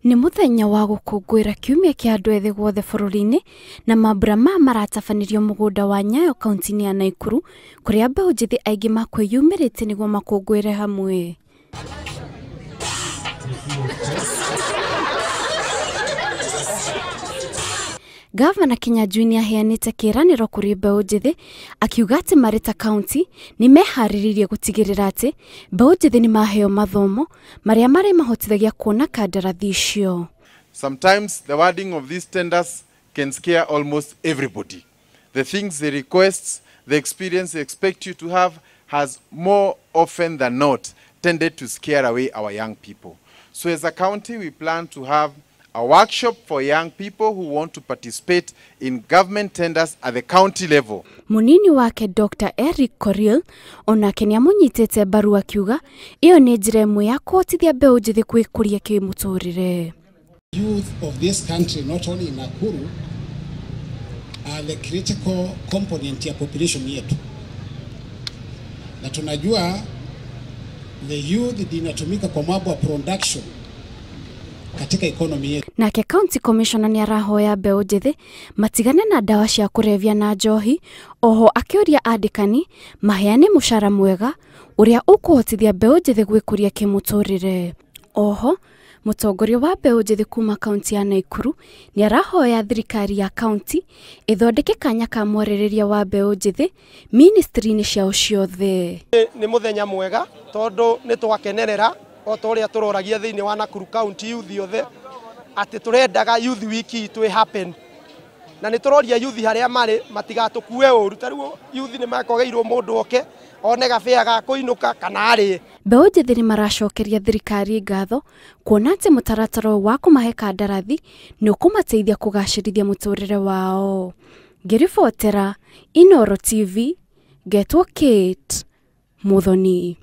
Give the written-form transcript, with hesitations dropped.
Nĩ mũthenya wa gũkũngũĩra kiumia kĩa andũ ethĩ guothe bũrũri-inĩ na mambura maya maratabanĩrio mũgũnda wa Nyayo kaunti-inĩ ya Naikuru kũrĩa mbeũ njĩthĩ aingĩ makwĩyumĩrĩtie nĩguo makũngũĩre hamwe. Gavana Kinyanjui nĩaheanĩte kĩĩranĩro kũrĩ mbeũ njĩthĩ akiuga atĩ marĩ ta kaunti nĩmeharĩrĩirie gũtigĩrĩra atĩ mbeũ njĩthĩ nĩmaheo mathomo marĩa marĩmahotithagia kuona kandarathi icio. Sometimes the wording of these tenders can scare almost everybody. The things they request, the experience they expect you to have has more often than not tended to scare away our young people. So as a county, we plan to have a workshop for young people who want to participate in government tenders at the county level. Munini wake Dr. Eric Korir onake nĩamũnyitĩte mbaru akiuga ĩyo nĩ njĩra ĩmwe ya kũhotithia mbeũ njĩthĩ kwĩkũria kĩmũtũrĩre. Youth of this country, not only in Nakuru, are the critical component ya population yetu. Na tunajua the youth inatumika kwa mambo ya production katika economy yetu. Nake county commissioner ni arahoya mbeũ njĩthĩ matigane na ndawa cia kũrebia na njohi, oho akĩũria andĩkani maheane mũcara mwega ũrĩa ũkũhotithia mbeũ njĩthĩ gwĩkũria kĩmũtũrĩre. Oho mũtongoria wa mbeũ njĩthĩ kuma kaunti ya Naikuru nĩ arahoya thirikari ya kaunti ĩthondeke kanya ka mwarĩrĩria wa mbeũ njĩthĩ ministry-inĩ ciao ciothe. Nĩ mũthenya mwega tondũ nĩ twakenerera o ta ũrĩa tũroragia thĩinĩ wa Nakuru County youth yothe atĩ tũrendaga youth week itũ ĩ happen, na nĩ tũroria youth harĩa marĩ matigatũkue ũru. Ta rĩu youth nĩ makogeirwo mũndũ oke one gabĩa ga kũinũka kana arĩe. Mbeũ njĩthĩ nĩ maracokeria thirikari ngatho kuona atĩ mũtaratara wa kũmahe kandarathi nĩ ũkũmateithia kũgacĩrithia mũtũrĩre wao. Ngĩribotera Inooro TV, ngetwo Kate Muthoni.